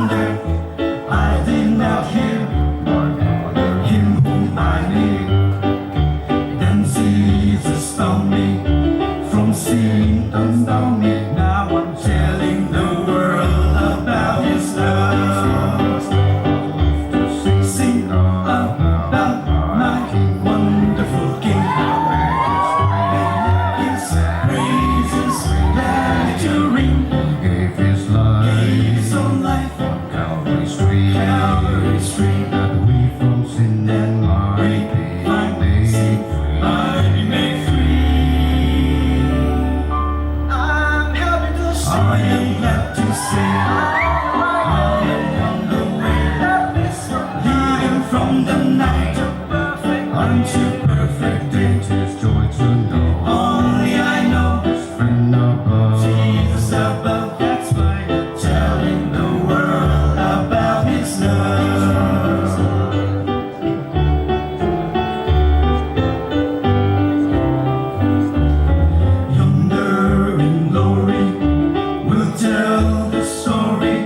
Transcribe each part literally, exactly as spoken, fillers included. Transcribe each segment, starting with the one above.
I did not hear him whom I need. Then Jesus found me from sin and found me. Now I'm telling the world about his love. Sing about my wonderful King. His praises let it ring. Gave his life. Gave his own life. Calvary's tree, Calvary's tree, that we from sin and might be made free. Might be made free. I'm happy to say, I am glad to say, I am on the way, leading from the night to perfect, unto perfect day. It is joy to know, only I know, friend above. Jesus above, that's why I'm telling the world about his love. Yonder in glory, we'll tell the story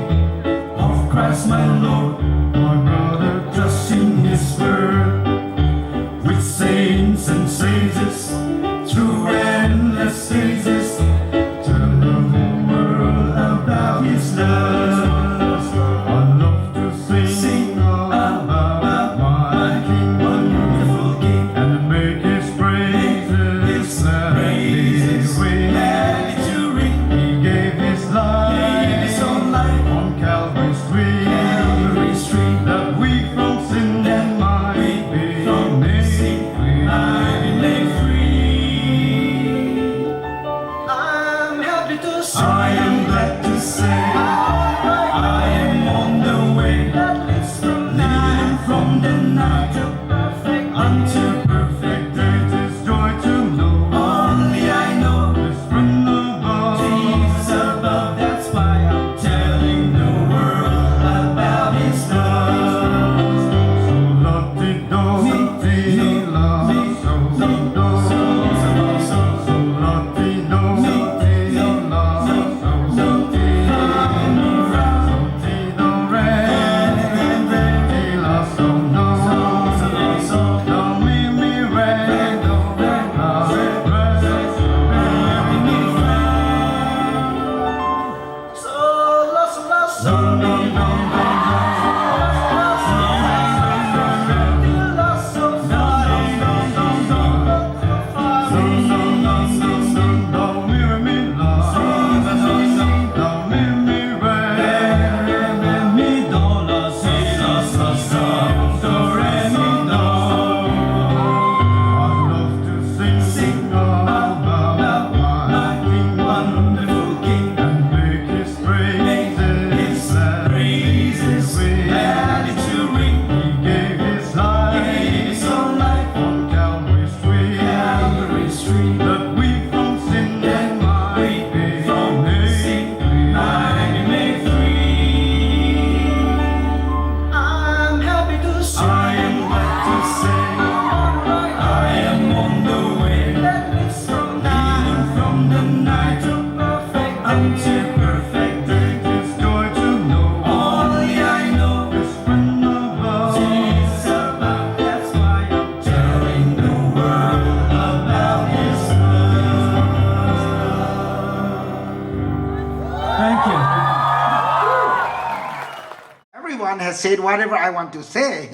of Christ my Lord. My brother, trust in his word. With saints and sages through endless ages, tell the whole world about his love. I love to sing, sing about my King, wonderful King, and make his praises, his praises gladly to ring. He gave his life, gave his own life on Calvary's tree, Calvary's tree, that we from sin and might be made free. Might be made free. I'm happy to say, I am glad to say, I am on the way, leading from the night to perfect, unto perfect day. It is joy to know, only I know, this friend above, Jesus above. That's why I'm telling the world about his love. So la ti do, ti la, so, so do, so, so, so, so la ti do, ti la, so, so, ti la, so, ti do, re, re, re, ti la, so, do, so, so, so, do, mi, mi, re, do, re, la, re, re, re, mi, mi, re. Sing, sing about my King, wonderful King, and make his praises, his praises gladly to ring. He gave his life, gave his own life on Calvary's tree, Calvary's tree, that we from sin and might be made free. Might be made free. I'm happy to say, I am glad to say, I am on the way, leading from the night to perfect, unto perfect day. It is joy to know, only I know, this friend above, Jesus above. That's why I'm telling the world about his love. Thank you. Everyone has said whatever I want to say.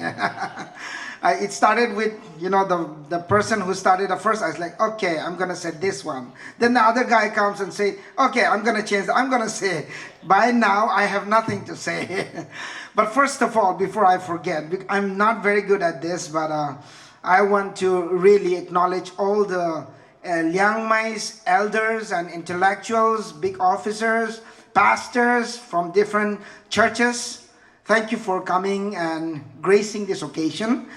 I, it started with, you know, the, the person who started the first, I was like, "Okay, I'm gonna say this one." Then the other guy comes and say, "Okay, I'm gonna change, I'm gonna say." By now, I have nothing to say. But first of all, before I forget, bec-, I'm not very good at this, but, uh, I want to really acknowledge all the, uh, Liangmai's elders and intellectuals, big officers, pastors from different churches. Thank you for coming and gracing this occasion.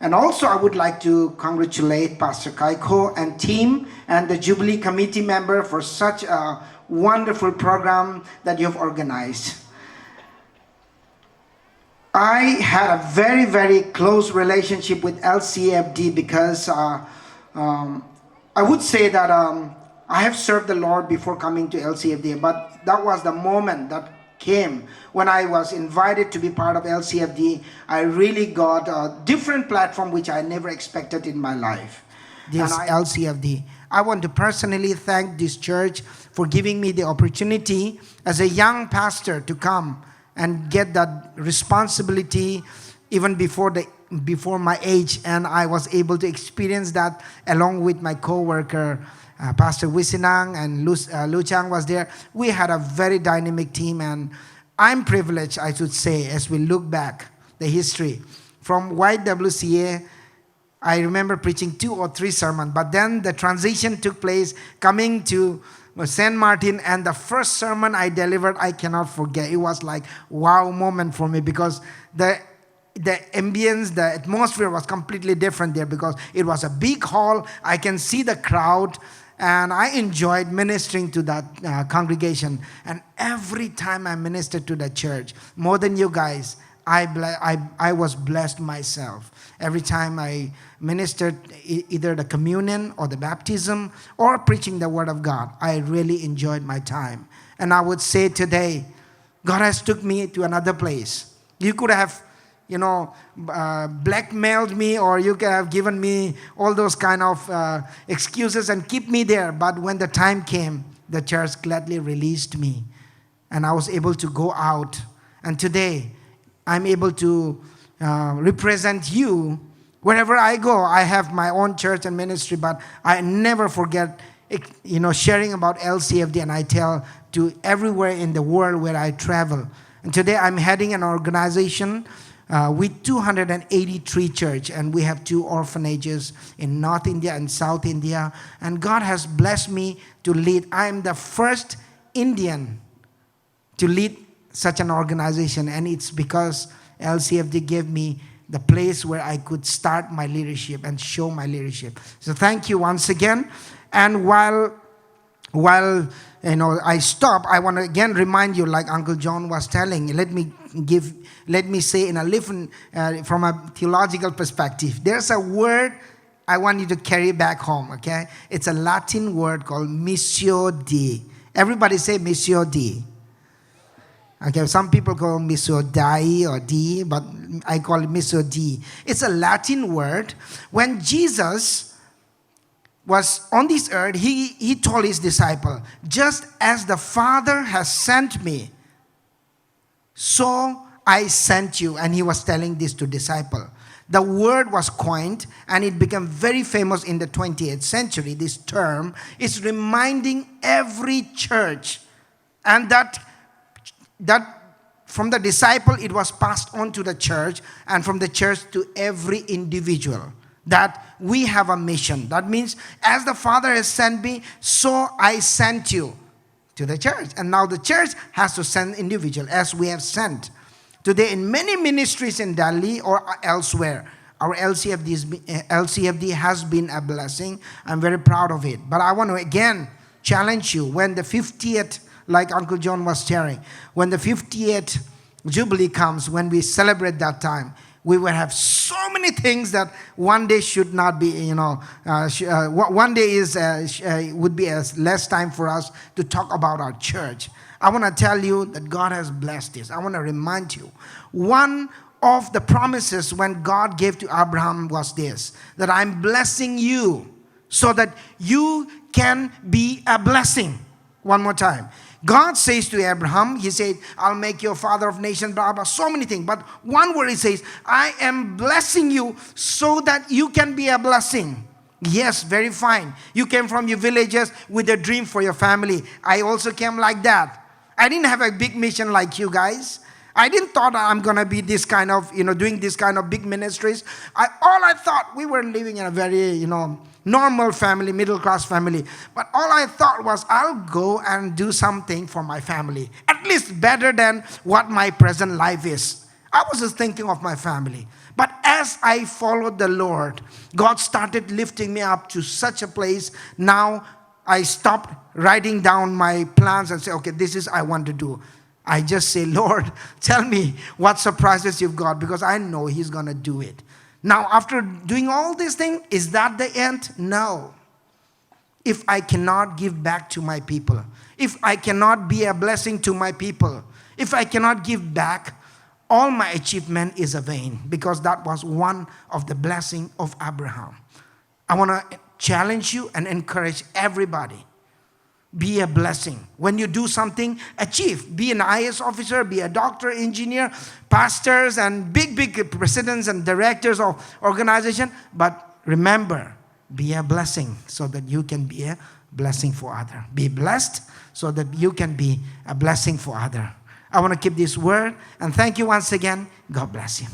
And also, I would like to congratulate Pastor Kaiko and team and the Jubilee Committee member for such a wonderful program that you have organized. I had a very, very close relationship with L C F D because, uh, um, I would say that, um, I have served the Lord before coming to L C F D, but that was the moment that came, when I was invited to be part of L C F D, I really got a different platform which I never expected in my life. This I, L C F D. I want to personally thank this church for giving me the opportunity as a young pastor to come and get that responsibility even before the, before my age, and I was able to experience that along with my co-worker, uh, Pastor Wisinang and Lu, uh, Lu Chang was there. We had a very dynamic team, and I'm privileged, I should say, as we look back the history from Y W C A, I remember preaching two or three sermons, but then the transition took place coming to Saint Martin, and the first sermon I delivered, I cannot forget. It was like wow moment for me because the the ambience, the atmosphere was completely different there because it was a big hall. I can see the crowd, and I enjoyed ministering to that, uh, congregation. And every time I ministered to the church, more than you guys, I, ble- I, I was blessed myself. Every time I ministered e- either the communion or the baptism or preaching the word of God, I really enjoyed my time. And I would say today, God has took me to another place. You could have, you know, uh, blackmailed me, or you could have given me all those kind of, uh, excuses and keep me there. But when the time came, the church gladly released me. And I was able to go out. And today, I'm able to, uh, represent you. Wherever I go, I have my own church and ministry, but I never forget, you know, sharing about L C F D, and I tell to everywhere in the world where I travel. And today I'm heading an organization, uh, with two hundred eighty-three church, and we have two orphanages in North India and South India. And God has blessed me to lead. I am the first Indian to lead such an organization, and it's because L C F D gave me the place where I could start my leadership and show my leadership. So thank you once again. And while while you know I stop, I want to again remind you, like Uncle John was telling. Let me give, let me say in a different, uh, from a theological perspective. There's a word I want you to carry back home, okay? It's a Latin word called Missio Dei. Everybody say Missio Dei. Okay, some people call Missio Dei or Dei, but I call it Missio Dei. It's a Latin word. When Jesus was on this earth, he, he told his disciple, "Just as the Father has sent me, so I sent you." And he was telling this to disciple. The word was coined and it became very famous in the twentieth century. This term is reminding every church, and that, that from the disciple, it was passed on to the church, and from the church to every individual, that we have a mission. That means, "As the Father has sent me, so I sent you to the church." And now the church has to send individual as we have sent. Today, in many ministries in Delhi or elsewhere, our L C F D is be-, uh, L C F D has been a blessing. I'm very proud of it. But I want to again challenge you, when the fiftieth, like Uncle John was sharing, when the fiftieth Jubilee comes, when we celebrate that time, we will have so many things that one day should not be, you know, uh, sh- uh, one day is, uh, sh- uh, would be a less time for us to talk about our church. I want to tell you that God has blessed this. I want to remind you, one of the promises when God gave to Abraham was this, that I'm blessing you so that you can be a blessing. One more time. God says to Abraham, he said, "I'll make you a father of nations, blah, blah, so many things." But one word he says, "I am blessing you so that you can be a blessing." Yes, very fine. You came from your villages with a dream for your family. I also came like that. I didn't have a big mission like you guys. I didn't thought I'm gonna be this kind of, you know, doing this kind of big ministries. I, all I thought, we were living in a very, you know, normal family, middle class family. But all I thought was, "I'll go and do something for my family, at least better than what my present life is." I was just thinking of my family. But as I followed the Lord, God started lifting me up to such a place. Now I stopped writing down my plans and say, "Okay, this is I want to do." I just say, "Lord, tell me what surprises you've got, because I know He's gonna do it." Now, after doing all this thing, is that the end? No. If I cannot give back to my people, if I cannot be a blessing to my people, If I cannot give back, all my achievement is a vain, because that was one of the blessing of Abraham. I want to challenge you and encourage everybody. Be a blessing. When you do something, achieve. Be an I A S officer, be a doctor, engineer, pastors, and big, big presidents and directors of organization. But remember, be a blessing so that you can be a blessing for other. Be blessed so that you can be a blessing for other. I want to keep this word and thank you once again. God bless you.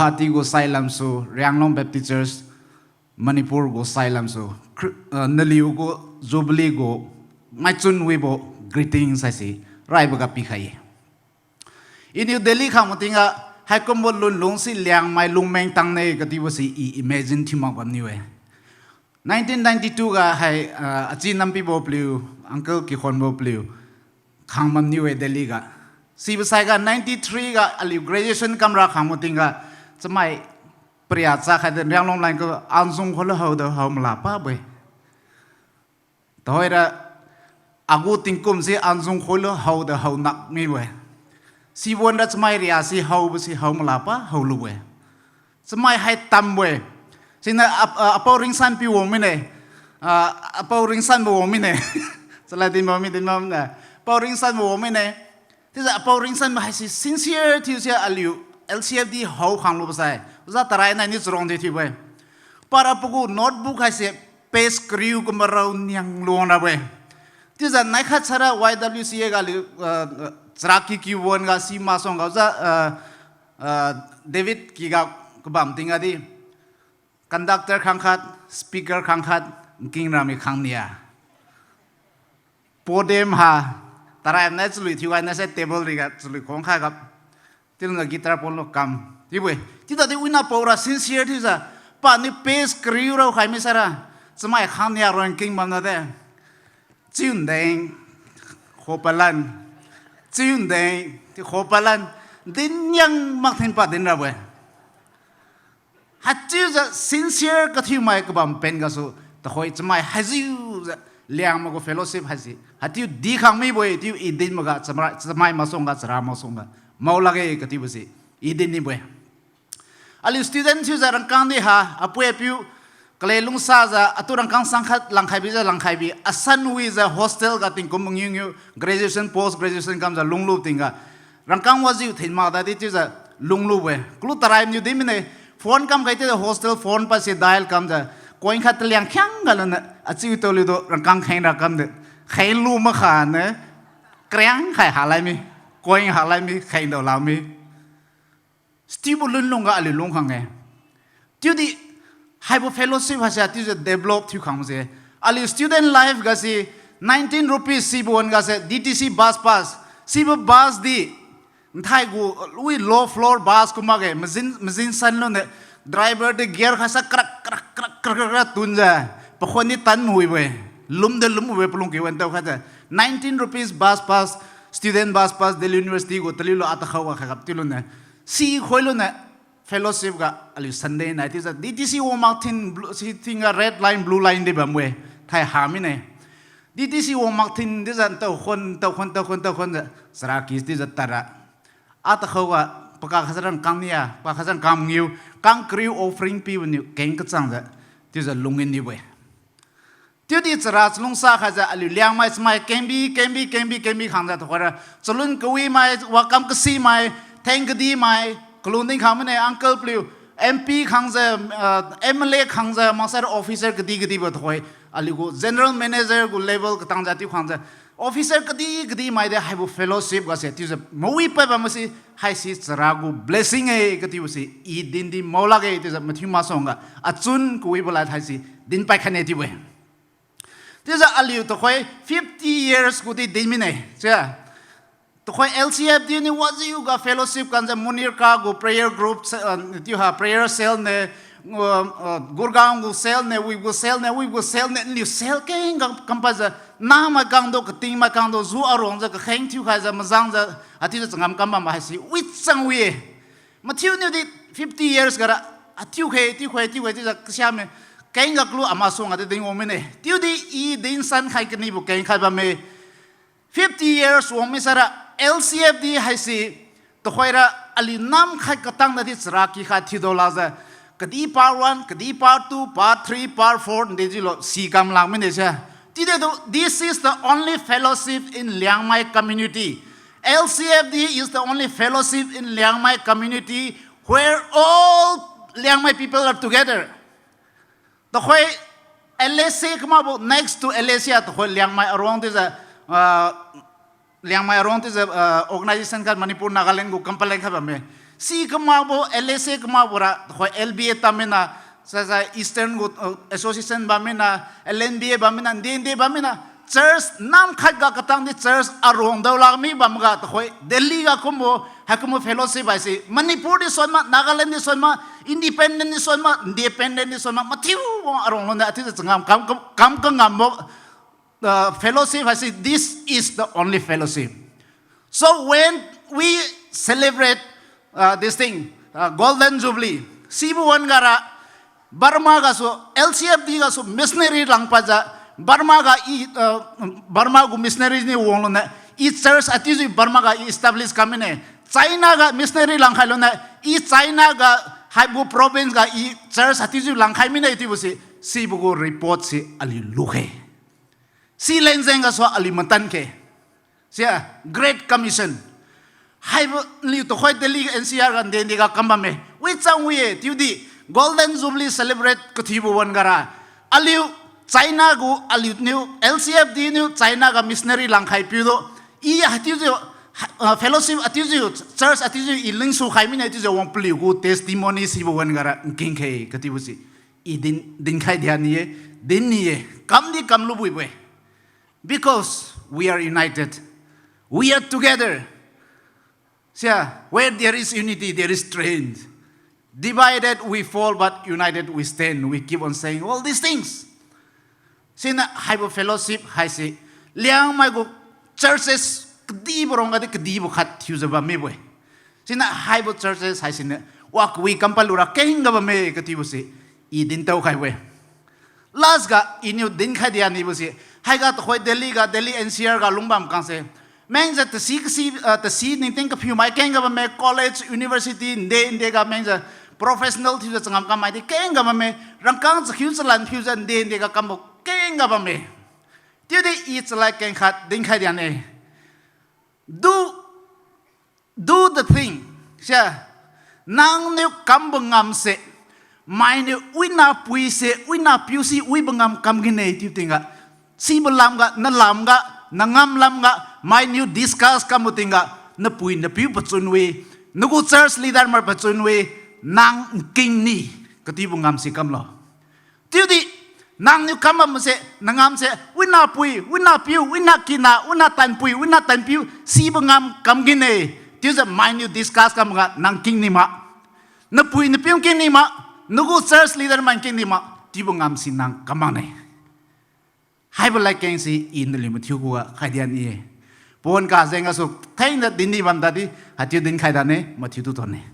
Guwahati gu sailamsu, Rianglong Baptist Church, Manipur gu sailamsu, Khri-, ah, naliu gu Jubilee gu maichun wibo greetings haise raiboga pikhai-e. I New Delhi khang matingga, haikumbo lunlung si Liangmai lungmeng tangne katibo si i imagine thiu mak bamniu-e. Nineteen ninety-two ga hai, ah, achi nampibo paliu, uncle kikhonbo paliu, khang bamniu-e Delhi ga. Sibo saiga ninety-three ga aliu graduation kamra khang matingga, chamai paria chakhai de Rianglum line ga anzung khuilu haoda hao mala pabo-e. Tuhoira agu tingkum si anzung khuilu haoda hao nak mibo-e. Sibo-ra chamai ria si haobo si hao mala pa hao lubo-e. Chamai hai tambo-e. Siniu ap-, ah, apao Ringsan pi wang mine. Ah, apao Ringsan bo wang mine. Chalad din bam mi din bam na. Apao Ringsan bo wang mine. Chiujiu apao Ringsan bo haise sincere thiusi aliu L C F D hao khang lubo sai. Oja tarai nai niu charang di thiubo-e. Para pagu notebook haise page kariu kumba rao niang luang rabo-e. Chiujiu naikhat saira Y W C A ga aliu, ah, charaky kiu wan ga si masuang ga oja, ah, ah, David kiga kabam tingga di conductor khangkhat, speaker khangkhat, nking rami khangnia. Podium ha, tarai nai chalui thiu gai na se table riga chalui khang khai ga. Chiuluniu guitar ponlu kam. Chiubo-e. Chiu tadi wina paora sincere thiujiu. Paniu page kariu rao khai mi saira. Chamai khangnia rangking bamna de. Chiu ndeng. Khopalan. Chiu ndeng. Chiu khopalan. Din niang mak thin pa din rabo-e. Haichiujiu sincere kathiumai kabam pen gasu, tuhoi chamai haijiujiu Liangmai gu fellowship haise. Haichiu dikhang mibo-e, chiu i din maga chamai, chamai masuangga, chara masuangga mao lakge katiubo se i din nibo-e. Aliu student thiujiu rangkang di ha, apui apiu, kale lungsajiu, atu rangkang sangkhat langkhai bijiu langkhai bi, asan wijiu hostel ga tingkum mangiu ngiu, graduation, post graduation kamjiu lunglu tingga. Rangkang wajiu thin mak dadi chiujiu lunglubo-e. Kalu tarai niu di mine, phone kamkhai chiujiu hostel phone pase dial kamjiu, coin khat taliang khiangga luniu, achiu toliu tu rangkang kheng ra kamdi. Khenglu makhaniu, kariang khai halai mi, coin halai mi, khengdao la mi. Stibu lunlungga aliu lung khang-e. Chiudi, haibo fellowship haise chiujiu develop thiu khang se. Aliu student life gase nineteen rupees sibo wan gase D T C bus pass. Sibo bus di, nthai gu, wi low floor bus kum makge, majin, majin san luniu, driver di gear khaisa krak, krak, krak, krak, krak, krak tunjiu, pakhuan di tan mawibo-e, lumdi lumbo-e palung kiwan tao khatjiu, nineteen rupees bus pass, student bus pass, Delhi University gu taliu lu atakhao ga khaigap chiu luniu, si khoi luniu, fellowship ga aliu Sunday nai chiujiu D T C wang mak thin blue, si thinga red line, blue line di bambo-e, thai ha mine. D T C wang mak thin chiujiu tao khon, tao khon, tao khon, tao khonjiu, charaky chiujiu tadra. Atakhao ga, paka khajiu rangkang nia, paka khajiu rangkang mangiu, kang kariu offering pibo niu keng kachangjiu, chiujiu lung-in nibo-e. Chiudi chara chalungsa khaijiu aliu Liangmai chamai kengbi, kengbi, kengbi, kengbi khangjiu tuhoira. Chalun kawimai, wakam kasimai, theng kadimai, kalun din khang mine uncle paliu, M P khangjiu, ah, M L A khangjiu, maksai officer kadi kadibo tuhoi. Aliu gu general manager gu level katangjiu chiu khangjiu. Officer kadi kadimai di haibo fellowship gase chiujiu mawi pad bambo se haise chara gu blessing-e katiubo se i din di mao lakge chiujiu mathiu masuangga achun kawibo lad haise dinpai khaine chiubo-e. Chiujiu aliu tuhoi fifty years gudi din mine, chiu. Tuhoi L C F D niu wajiuga fellowship kanjiu Munirka gu prayer group, ah, chiuha prayer cell ne, ah, ah, Gurgaon gu cell ne, wibo gu cell ne, wibo gu cell ne, nliu cell kengga kampadjiu, namai kangtu, katingmai kangtu, ju aruangjiu, kakheng thiukhaijiu, majangjiu, haichiujiu changam kam bam haise, wichang wi-e. Mathiuniudi fifty years gara, athiu khe, thiu khe, thiu khe, chiujiu kasiame, kengga kalu amasuangga di dinwang mine. Chiudi i dinsan khai kanibo kengkhai bamme. Fifty years wang misaira L C F D haise, tuhoira aliu namkhai katang tadi charaky khat thiudo lakjiu, kadi part one, kadi part two, part three, part four, nde jilo si kam lak mine se. Chiude tu, this is the only fellowship in Liangmai community. L C F D is the only fellowship in Liangmai community where all Liangmai people are together. Tuhoi L S A kamakbo, next to L S A a tuhoi Liangmai aruang chiujiu, ah, Liangmai aruang chiujiu, ah, organization khat Manipur, Nagaland gu kampaleng khat bamme. Si kamakbo, L S A kamakbo ra tuhoi L B A tammina, saisa Eastern gu, ah, association bammina, L N B A bammina, D N D bammina, church namkhat ga katang di church aruang daolak mi bamga tuhoi Delhi ga kumbo, haikumbo fellowship haise Manipur di suan ma, Nagaland di suan ma, independent di suan ma, independent di suan ma, mathiu wang aruang lone athiujiu changam kam, kam, kam kangambo, uh, fellowship haise, this is the only fellowship. So when we celebrate, uh, this thing, uh, Golden Jubilee, Sibo wan-ga ra, Burma gasu, L C F D gasu missionary langpadjiu, Burma ga i, uh, Burma gu missionary niu wangluniu, i church atiujiu Burma ga i establish kam mine. China ga missionary langkhai luniu, i China ga haibo province ga i church atiujiu langkhai mine chiubo se, sibo gu report se aliu lukhe. Si leng jeng gasu aliu matan khe. Sia, Great Commission. Haibo liu tuhoi Delhi N C R ga nde nde ga kam bamme. Wi chang wi-e, chiudi Golden Jubilee celebrate kathiubo wan-ga ra, aliu China gu, aliu niu, L C F D niu China ga missionary langkhai piu du, i hatiujiu, uh, fellowship atiujiu, church atiujiu i lingsu khai mine chiujiu wang paliu gu testimony sibo wan-ga ra nking khe katiubo se. I din, dinkhai dia ni-e, din ni-e, kam di kam lubuibo-e. Because we are united. We are together. Sia, where there is unity, there is strength. Divided we fall, but united we stand. We keep on saying all these things. Siniu haibo fellowship haise, Liangmai gu churches kadibo rongga di kadibo khat thiujiu bammibo-e. Siniu haibo churches haisiniu wa kawi kam palura kengga bamme katiubo se, i dintao khaibo-e. Last ga iniu dinkhai dia nibo se, haiga tuhoi Delhi ga, Delhi N C R ga lungbam kangse, mengjiu tasi kasi, ah, tasi ningting kaphiumai kengga bamme, college, university, nde nde ga mengjiu professional thiujiu changam kammai di kengga bamme, rangkang chakhiu chalan phiujiu nde nde ga kambo kengga bamme. Chiudi i chalad keng khat dinkhai dia ne. Do, do the thing. Sia, nangniu kambo ngamse, mainiu wina puise, wina piu si, wibo ngam kam gine chiu tingga, sibo lamga, nalamga, nangam lamga, mainiu discuss kambo tingga, napui napiu pachun wi, nagu church leader mai pachun wi, nang nking ni, katiubo ngamsi kamlo. Chiudi, nangniu kam bamse, nangamse, wina pui, wina piu, wina kina, wina tanpui, wina tanpiu, sibo ngam kam gine, chiujiu mainiu discuss kamga nang king ni ma. Napui napiu king ni ma, nagu church leader mai king ni ma, chiubo ngamsi nang kam makne. Haibo ladkeng si i naliu mathiu khuga khai dia ni-e. Pawan kajeng gasu thengna din ni bam tadi, haichiu dinkhai dane, mathiu tu thonne.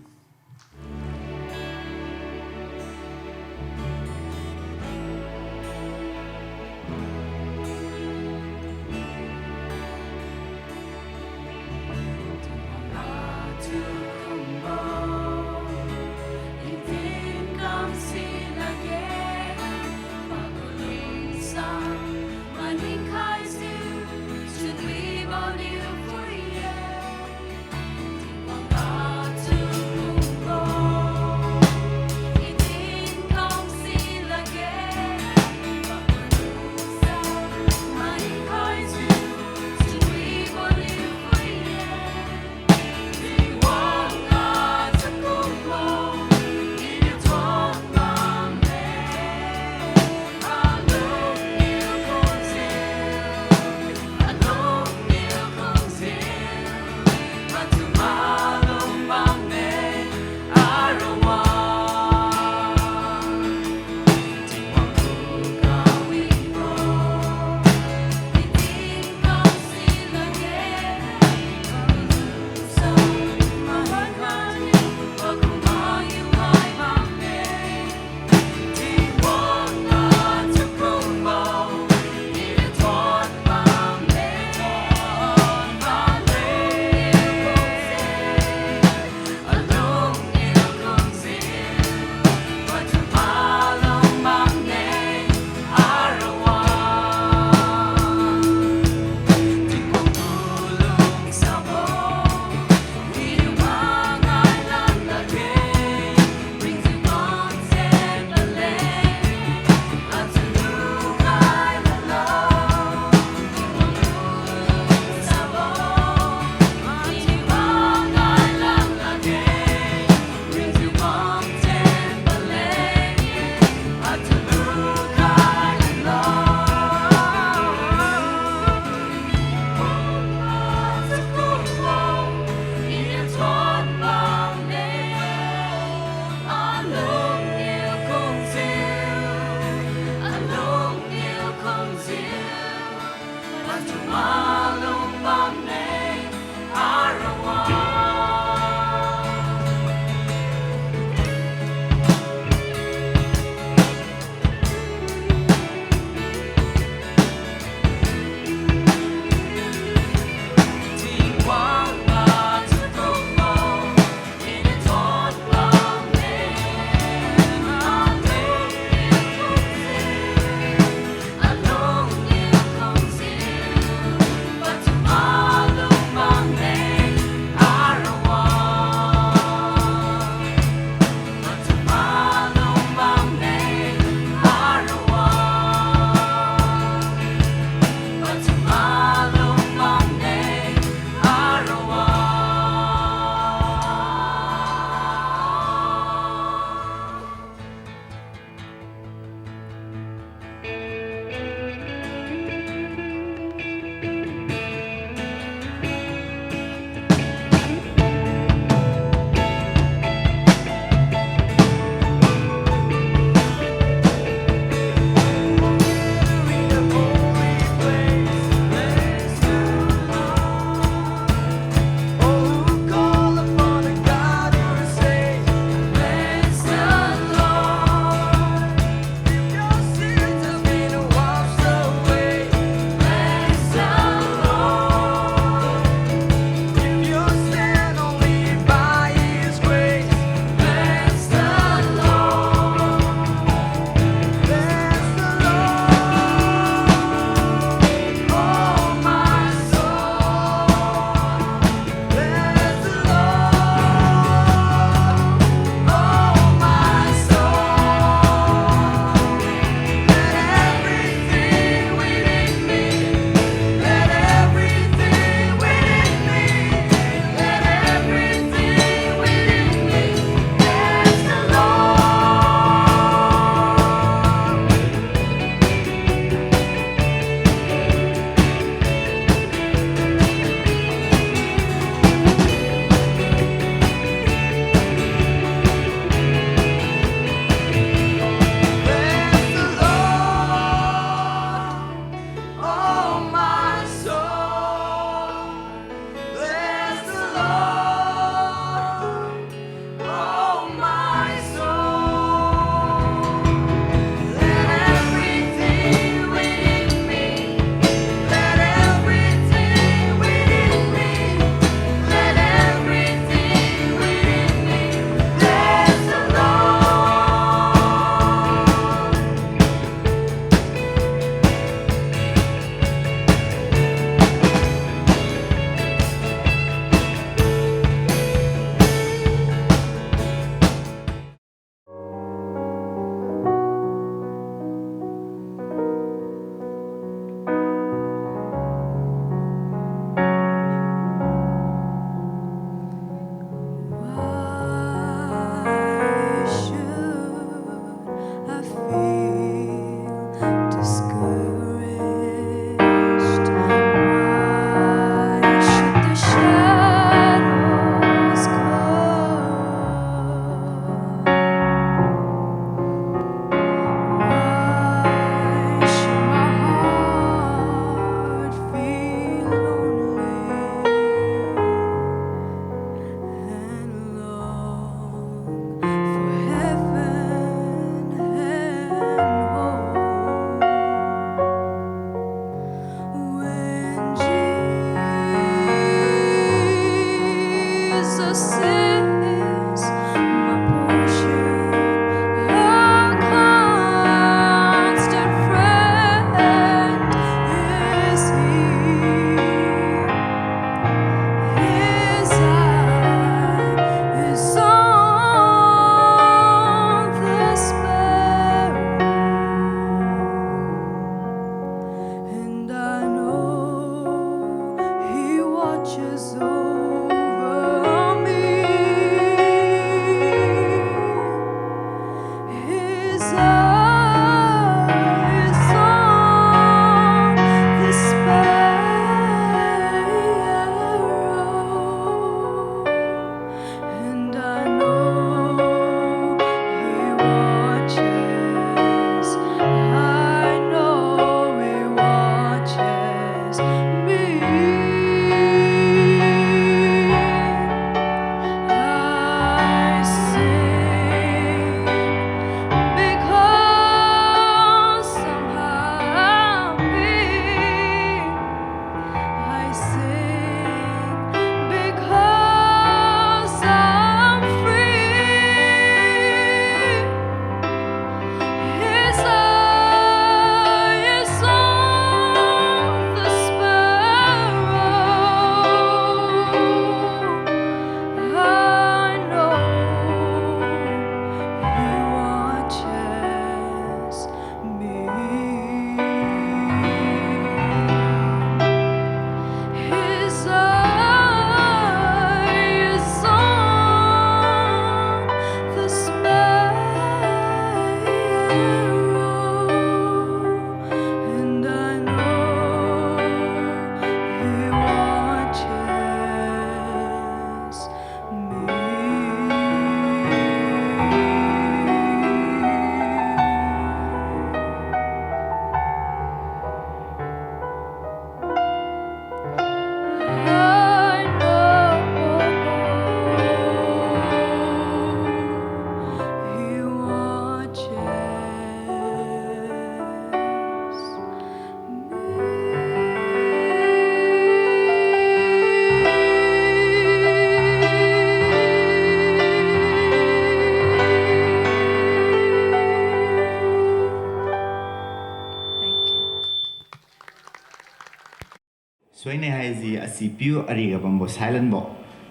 Suine haisi asipiu ariga bambo silent bo.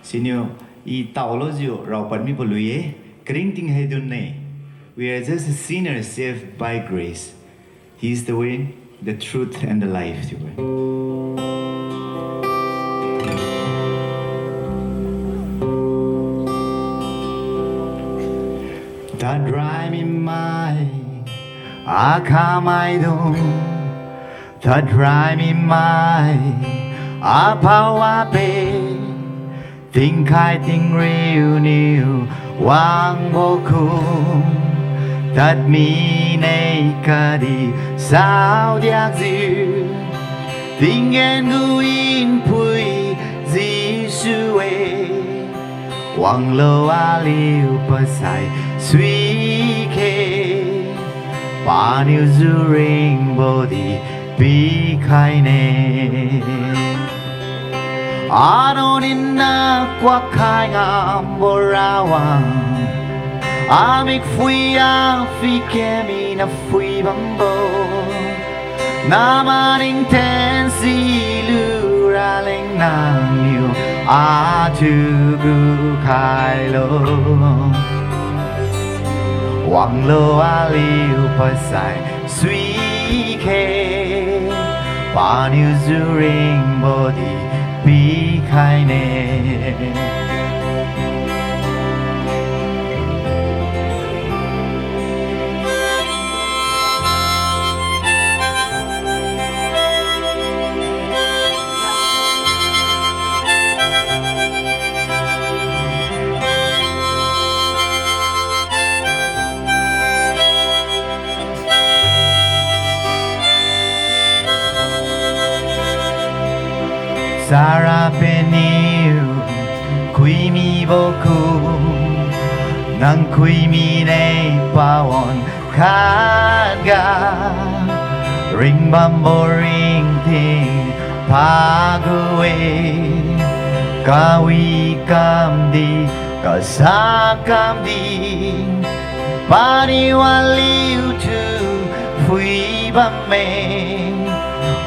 Siniu i taolujiu raopad mibo lui-e, karingting haidunne. We are just a sinner saved by grace. He is the way, the truth, and the life, chiu-e. Tadrai mimai, akhamaidung, tadrai mimai, apao ape, tingkai tingriu niu wangbo kum, tad mine khatdi saodiakjiu, tinggen gu npui Jesu-e, wanglo aliu pasai suikhe, paniu juringbodi pikhaine. Ano nina kuakkhai ngambo rawang, amik phui-a phuike mina phui bambo, namaning ten silu raleng nangniu atu gu khailo. Wanglo aliu pasai suikhe, paniu juringbodi pikhaine. Charapiuniu khuimibo kum, nang khuimine pawan khatga, ringbambo ringting pagu-e, kawi kamdi, kasa kamdi, paniu aliutu phui bamme,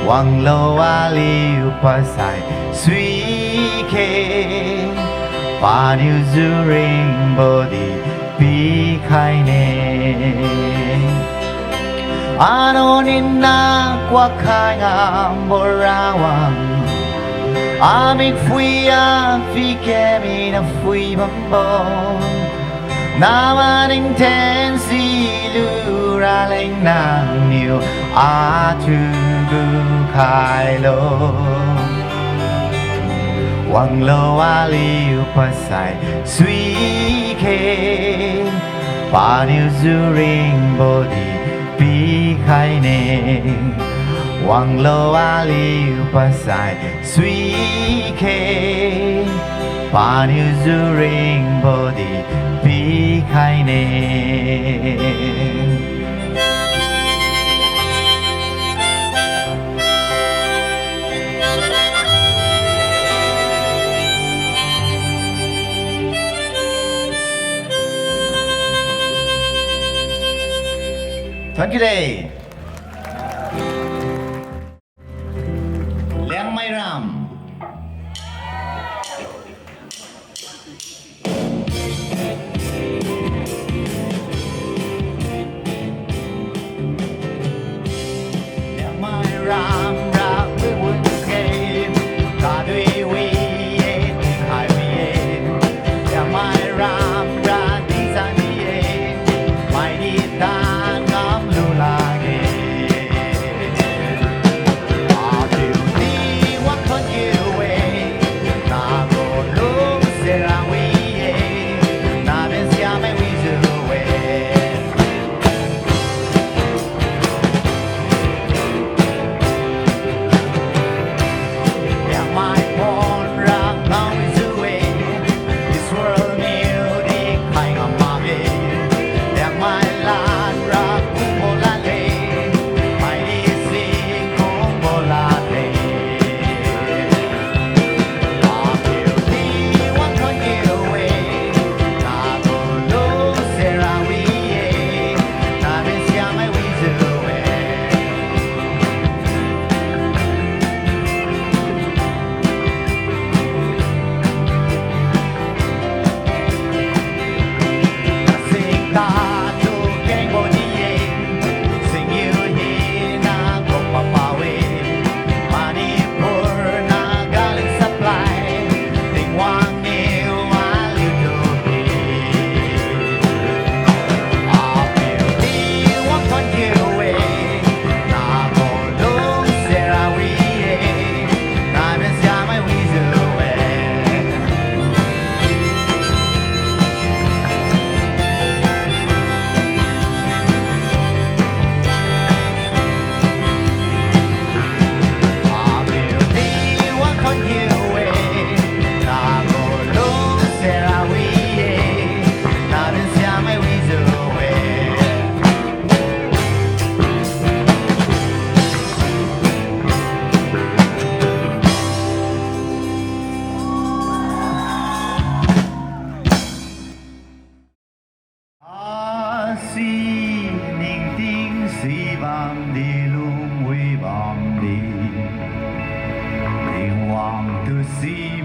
wanglo aliu pasai suikhe, paniu juringbodi pikhaine. Ano nina kuakkhai ngambo rawang, amik phui-a phuike mina phui bambo, namaning ten silu raleng nangniu atu gu khailo. Wanglo aliu pasai suikhe, paniu juringbodi pikhaine. Wanglo aliu pasai suikhe, paniu juringbodi pikhaine. Thank you de. Liangmai ram. Liangmai ram ra wiwun ke, kadui wi-e, tikhai wi-e. Liangmai ram ra disan di-e, maidi tan ngamlu lakge.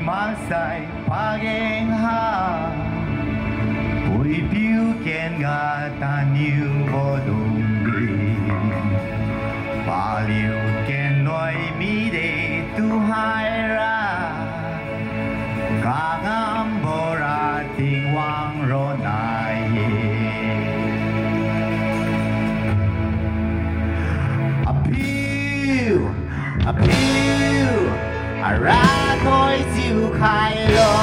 Maksai pageng ha, puipiu ken ga taniubo lungdi. Paliu ken loi mide tuhaira, kangambo ra Tingwang ronna-e. Apiu, apiu, arakoi chiukhailo.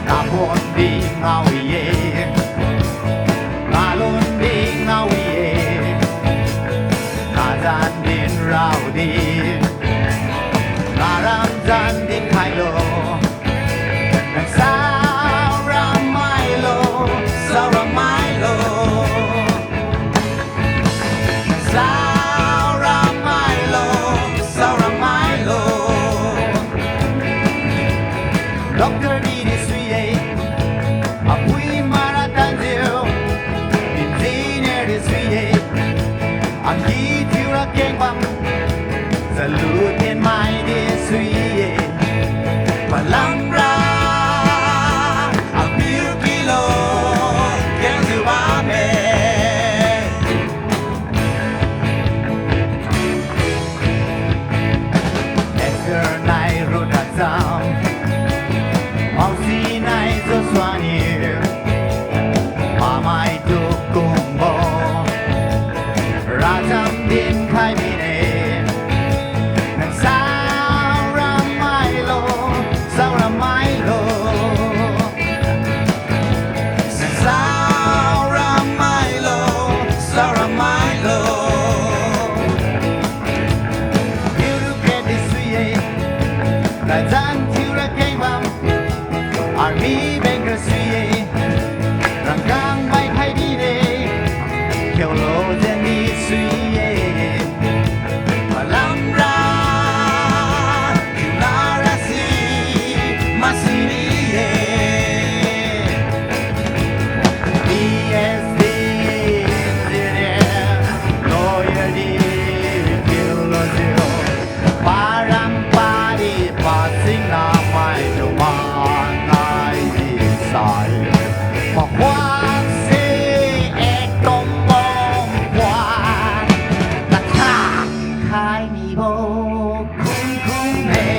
Napon di ngao-e, nalun di ngao-e, nazan din raodi, naram zan dinkhailo. Nang saora mailo, saora mailo. Nang saora mailo, saora mailo. Doctor di di sui-e, apui mara tanjiu, engineer di sui-e, angki thiura kengbam, salu tien mai di sui-e. Palamra, apiu kilo, kenjiu bamme. Esther nai Ruth racham, Mose nai Joshua niu, pamai tu kumbo racham dinkhai mine. Nang saora mailo, saora mailo. Nang saora mailo, saora mailo. Bureaucrat di sui-e, kazan thiura kengbam, army banker sui-e, rangkang mai khai mine, theologian di sui-e, palamra, nara si, masi ni-e. PhD, engineer, lawyer di, theologian, param padi pasingna mai tu manai di sai. Pakhuak se atom bomb khuak, kathang khai mibo kumkum-e.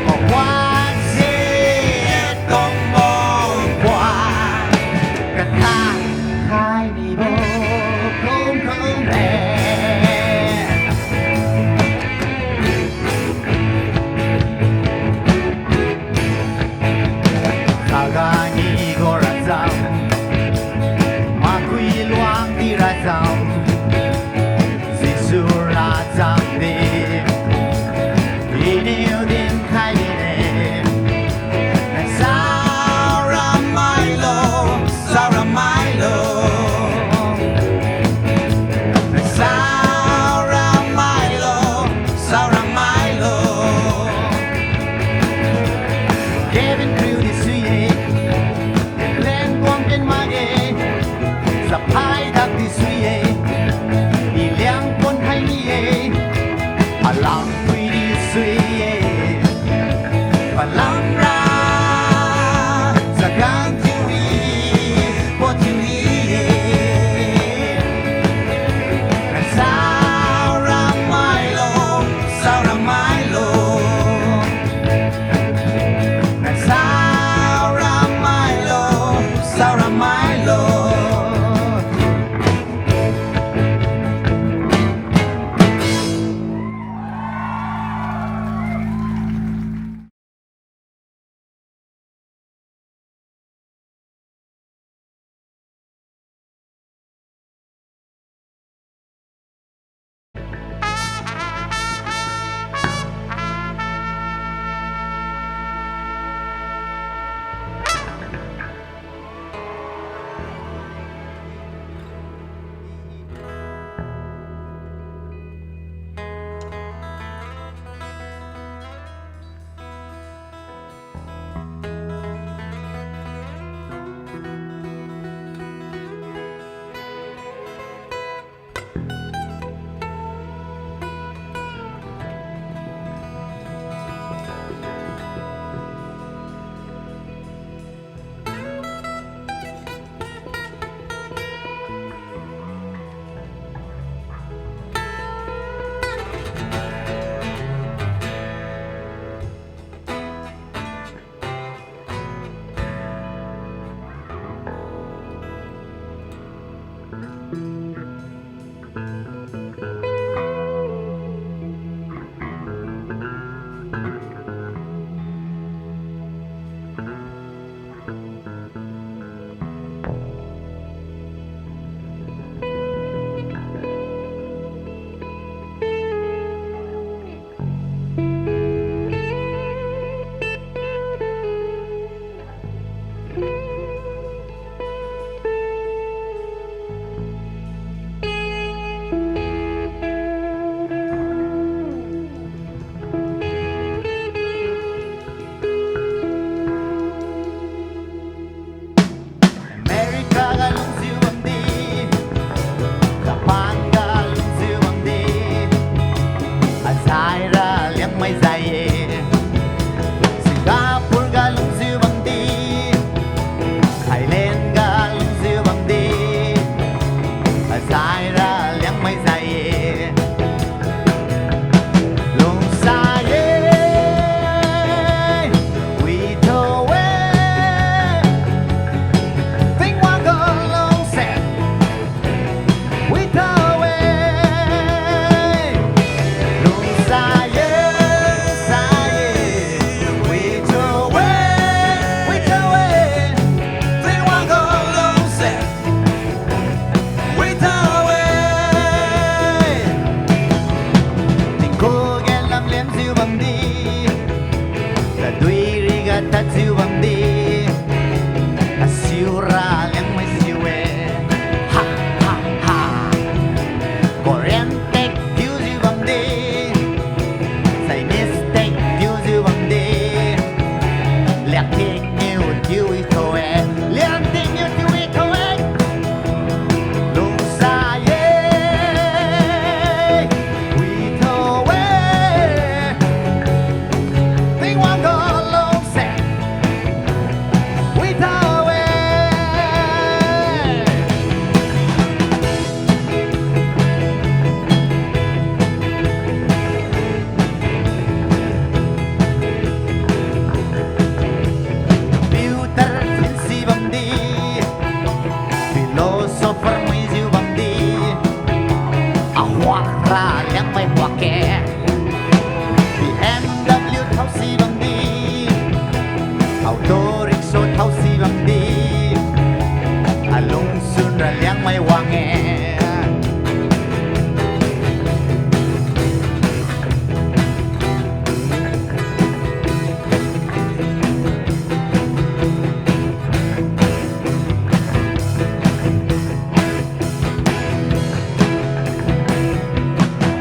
Pakhuak se atom bomb khuak, kathang khai mibo kumkum-e. Saga nigu racham, makui luang di racham, Jesu racham di, iniu dinkhai mine. Nang saora mailo, saora mailo. Nang saora mailo, saora mailo. Cabin crew di sui-e, leng kuang ken makge, saphai dak di sui-e, i liang pon khai ni-e, alam pui di sui-e, palamra, sagan thiu-e, po thiu-e, nang saora mailo, saora mailo. Nang saora mai Tao-e. Piu tarthin si bamdi, philosopher muijiu bamdi, ahuak ra Liangmai huak-e. B M W thao si bamdi, auto rickshaw thao si bamdi, alungsun ra Liangmai wang-e.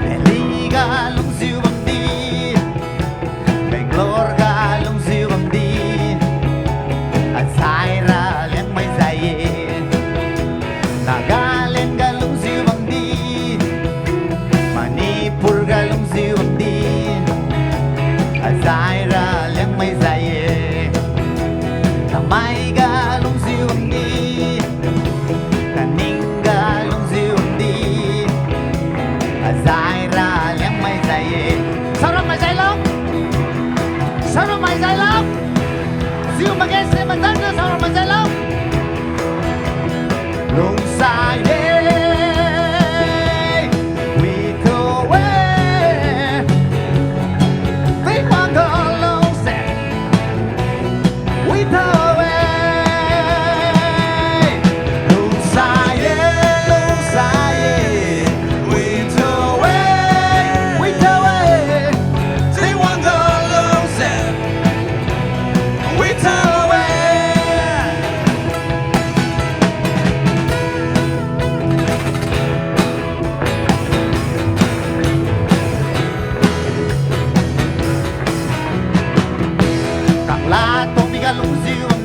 Delhi ga lungjiu bamdi, Bangalore ga lungjiu bamdi, azai ra Liangmai jai-e. Nagaland ga lungjiu bamdi, Manipur ga lungjiu bamdi, azai ra Liangmai jai-e. Tamai ga lungjiu bamdi, Kaning ga lungjiu bamdi, azai ra Liangmai jai-e. Saoram mai jailo. Saoram mai jailo. Jiu makge se matanjiu saoram mai jailo. Lungsai-e, witho-e, Tingwang ga lungse, witho-e. Lungsai-e, lungsai-e, witho-e, witho-e, Tingwang ga lungse, witho-e. Kangla tongmi ga lungjiu bam